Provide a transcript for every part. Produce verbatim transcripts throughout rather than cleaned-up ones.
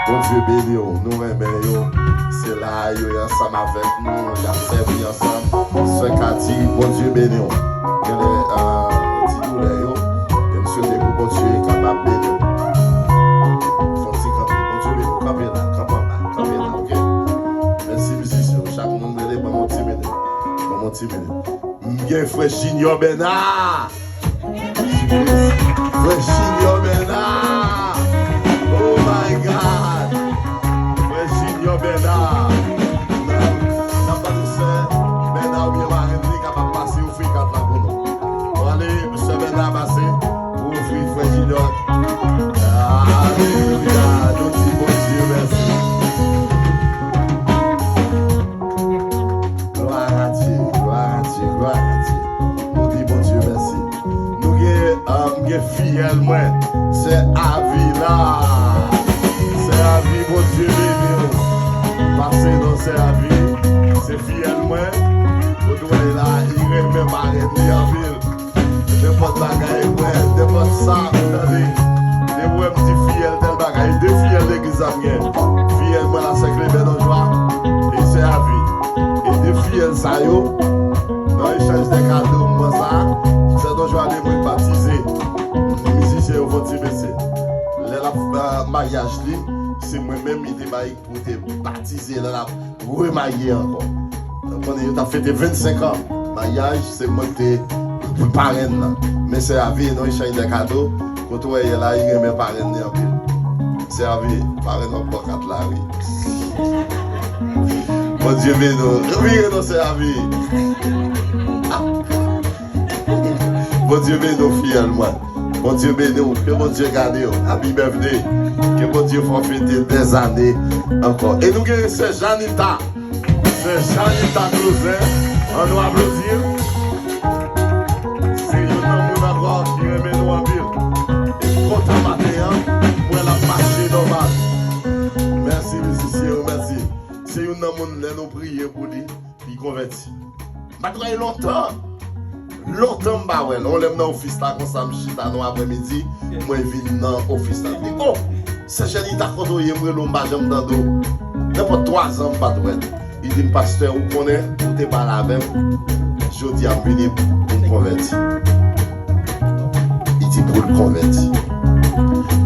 Bondye beni w. Nou renmen yo. Se la yo ye ansanm avèk nou. Y ap sèvi ansanm. Sè Kati, Bondye beni w. Genlè, euh, ti doulè yo. E m swete pou Bondye kapab beni w. Fè yon ti kanpe. Bondye beni w. Kanpe la. Kanpe anba. Kanpe la, oke? Mèsi, mizisyen yo. Chak moun rele ban m yon ti minit. Ban m yon ti minit. M gen frè Junior Bernard. Frè Junior Bernard. Oh my God. Frè Junior Bernard. N ap mande sè Bernard oubyen marenn li kapab pase ofri kat la pou nou. Bon, ale, sè Bernard pase pou ofri frè Junior. Alelouya. Nou di Bondye mèsi. Glwa a Dye, glwa a Dye, glwa a Dye. Nou di Bondye mèsi. Nou gen, ah, m gen fiyèl mwen, sè Avi la. Sè Avi, Bondye beni w. Pase non sè Avi, se fiyèl mwen. Kote w wè la, li renmen marenn li anpil. Nenpòt bagay, wè, nenpòt sa, tande. Depi w wè m di fiyèl tèl bagay, de fiyèl legliz la m gen. Fiyèl mwen la, sè Klemè Donjwa, e sè Avi. E de fiyèl sa yo, nan echanj de kado m pran sa, sè Donjwa li mwen batize. Mizisyen yo fè ti bese. Lè l ap, euh, maryaj li, se mwen menm li te bay pou te batize lè l ap remarye ankò. Donk, konnen yo t ap fete vennsenk an maryaj, se mwen ki te parenn nan. Men sè Avi, nan echanj de kado, kote w wè yè la, li renmen parenn li anpil. Sè Avi, parenn w ap pran kat la, wi. Bondye beni w. Wi, non, sè Avi. Bondye beni w, fiyèl mwen. Bondye beni w. Ke Bondye gade w. Happy birthday. Ke Bondye fè w fete dèzane ankò. E nou gen sè Janita. Sè Janita Closet. Ann nou aplodi l. Se youn nan moun ankò ki renmen nou anpil. E kontan maten an, m wè l ap mache nòmal. Mèsi, mizisyen yo, mèsi. Se youn nan moun, lè nou priye pou li, li konvèti. M pa t wè l lontan. Lontan m pa wè l. Yon lè m nan ofis la konsa, m chita nan aprèmidi, mwen vin nan ofis la. M di, "Oh, sè Janita, kote w ye?" M rele w, m pa janm tande w. Nenpòt twa zan m pa t wè l. Li di m, "Pastè, ou konnen, ou te pale avè m. Jodi a, m vini pou m konvèti." Li di pou l konvèti.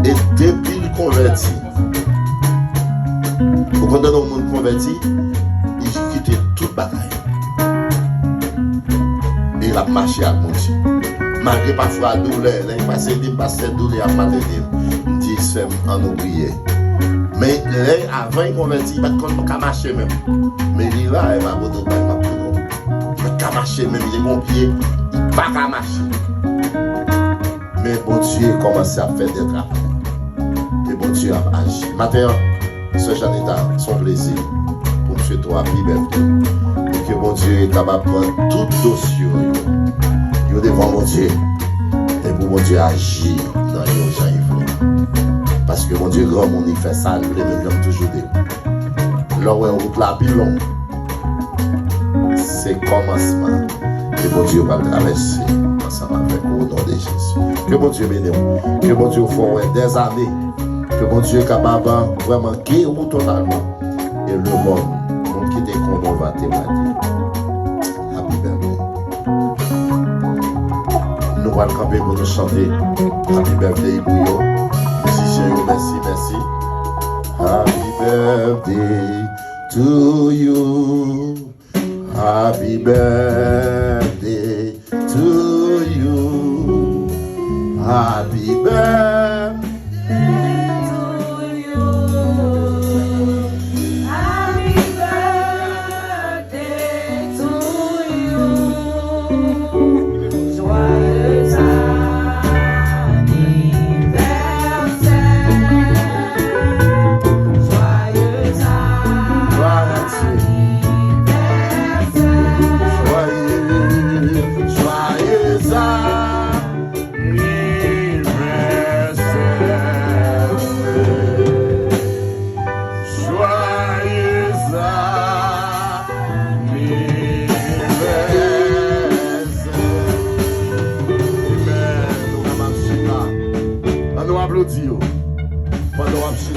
E depi l konvèti, ou konn tande yon moun konvèti, li kite tout bagay. E l ap mache ak Bondye. Malgre pafwa doulè, lè l pase, li di m, "Pastè, doulè ap maltrete m." M di, "Sè m, ann nou priye." Men lè avan l konvèti, li pa t konn ka mache menm. Men li la, e pa kote w bay m ap konnen. Li pa t ka mache menm, li te gon pye, li pa ka mache. Men Bondye kòmanse ap fè dèt apre. E Bondye ap aji. Maten an, sè Janita, se yon plezi pou m swete w happy birthday. E ke Bondye kapab pran tout dosye w yo, yo devan Bondye. E pou Bondye aji nan yo jan li vle. Paske Bondye granmoun, li fè sa l vle, men jan m toujou di, lè w wè wout la pi long, se kòmansman. E Bondye pral travèse ansanm avèk ou, o non de Jezi. Ke Bondye beni w. Ke Bondye fè w wè dèzane. Ke Bondye kapab vrèman geri w totalman. E lemonn, moun ki te konnen w va temwaye. Happy birthday. Nou pral kanpe pou nou chante Happy Birthday pou yo. Mizisyen yo, mèsi, mèsi. Happy birthday to you. Happy birthday to you. Happy birthday to you. Happy birthday to you. Joyeux anniversaire. Joyeux anniversaire.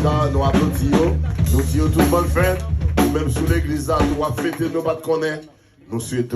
Sa, nou aplodi yo, nou di yo tout bòn fèt. Ou menm sou legliz la tou w ap fete, nou pa t konnen. Nou swete